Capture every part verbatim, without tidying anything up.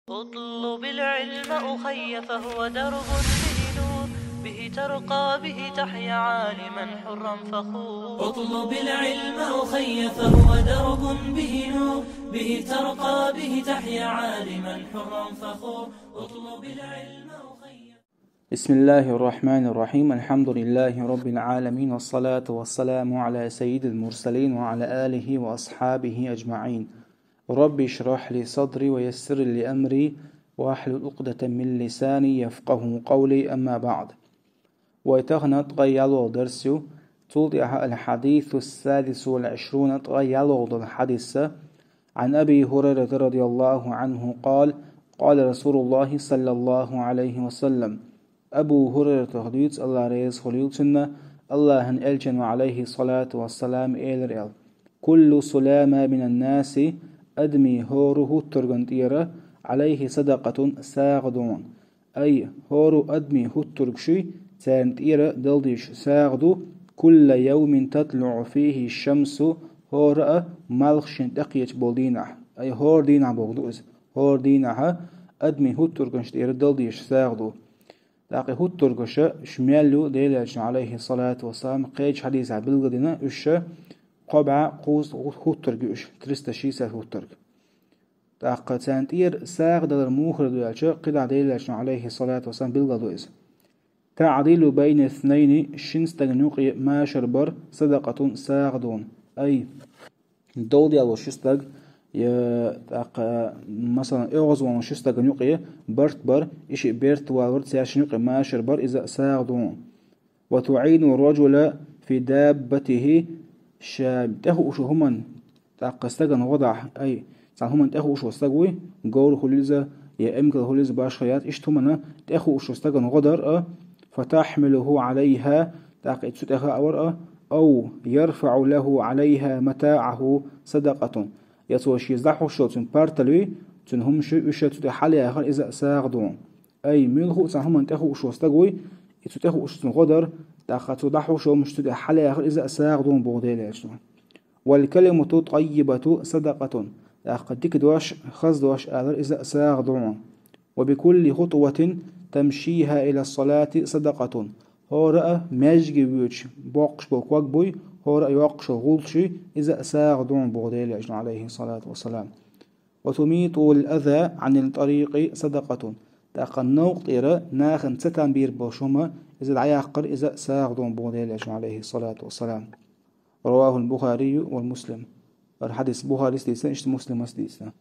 اطلب العلم أخي فهو درب به نور، به ترقى به تحيا عالما حرا فخور. اطلب العلم أخي فهو درب به نور، به ترقى به تحيا عالما حرا فخور. اطلب العلم أخي. بسم الله الرحمن الرحيم. الحمد لله رب العالمين، والصلاة والسلام على سيد المرسلين وعلى آله وأصحابه أجمعين. رب اشرح لي صدري ويسر لي أمري واحلل عقدة من لساني يفقهوا قولي، أما بعد. Вай тахана ткъаь ялхлагӀа дарс ю, цул тӀехьа الحديث السادس والعشرون, ткъаь ялхлагӀа дола хьадис. عن أبي هريرة رضي الله عنه قال: قال رسول الله صلى الله عليه وسلم. Абу ХӀурайратах дуьйцу, АллахӀ реза хуьлийла цунна, АллахӀан Элчано, عليه الصلاة والسلام, элира аьлла: كل سلامى من الناس, адамийн хӀора хӀуттурган тӀера, عليه صدقة, сагӀа ду хьуна. Ай, хӀора адамийн хӀуттургаши, царна тӀера дала дезаш сагӀа ду, كل يوم تطلع فيه الشمس, хӀора а малх шена тӀекхеча болу дийнахь. Ай, хӀора дийнахь бохург ду иза. ХӀора дийнахьа адамийн хӀуттургаш тӀера дала дезаш сагӀа ду. ТӀаккха и хӀуттургаша, уьш мел ю, Делан Элчано, عليه الصلاة والسلام, кхечу хьадисехь билгалдина, уьш ша кхо бӀе кхузткъа хӀуттург ю уьш, триста шестьдесят хӀуттург. ТӀаккха царна тӀера сагӀа далар мухара ду аьлча, кхидӀа Делан Элчано, عليه الصلاة والسلام, билгалдо иза. تعديل بين اثنين, шина стагана юкъе машар бар, صدقة, сагӀа ду хьуна. Ай, довдаьлла ши стаг, я, тӀаккха, масалан, оьгӀазвахна ши стагана юкъе барт бар, и шиъ бертвалар, цаьршинна юкъе машар бар, иза а сагӀа ду хьуна. وتعين الرجل في دابته, ша тӀехуушо хӀуманна, тӀаккха стагана гӀо дахь, ай, цхьана хӀуманна тӀехуушо стаг вуй, говр хуьлийла иза, я эмкал хуьлийла иза, башха яц, иштта хӀуманна тӀехуушо стагана гӀо дар а, فتحمله عليها, тӀаккха и цу тӀе хаа вар а, أو يرفع له عليها متاعه صدقة, я цо шеца дӀахьош йолу цуьнан парталуй, цуьнан хӀумашуй, уьш цу тӀе хьалаяхар, иза а сагӀа ду хьуна. Ай, муьлхха а цхьана хӀуманна тӀехуушо стаг вуй, и цу тӀехуушо цунна гӀо дар, тӀаккха цо дӀахьош йолу хӀумаш цу тӀе хьалаяхар, иза а сагӀа ду хьуна боху Делан Элчано. والكلمة الطيبة صدقة, тӀаккха дика дош, хаза дош алар, иза а сагӀа ду хьуна. وبكل خطوة تمشيها إلى الصلاة صدقة. ХӀора а маьждиге воьдуш боккхуш болу ког буй, хӀора а йоккхуш йолу гӀулчаш юй, иза а сагӀа ду хьуна боху Делан Элчано, عليه الصلاة والسلام. وتميط الأذى عن الطريق صدقة. ТӀаккха новкъа тӀера нахана цатам бийр болуш хӀума, иза дӀаяккхар, иза а сагӀа ду хьуна боху Делан Элчано, عليه الصلاة والسلام. رواه البخاري ومسلم. ХӀара хьадис Бухарис дийцина, иштта Муслимас дийцина.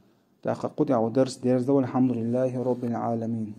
ТӀаккха кху тӀехь ву дарс дерзадо, والحمد لله رب العالمين.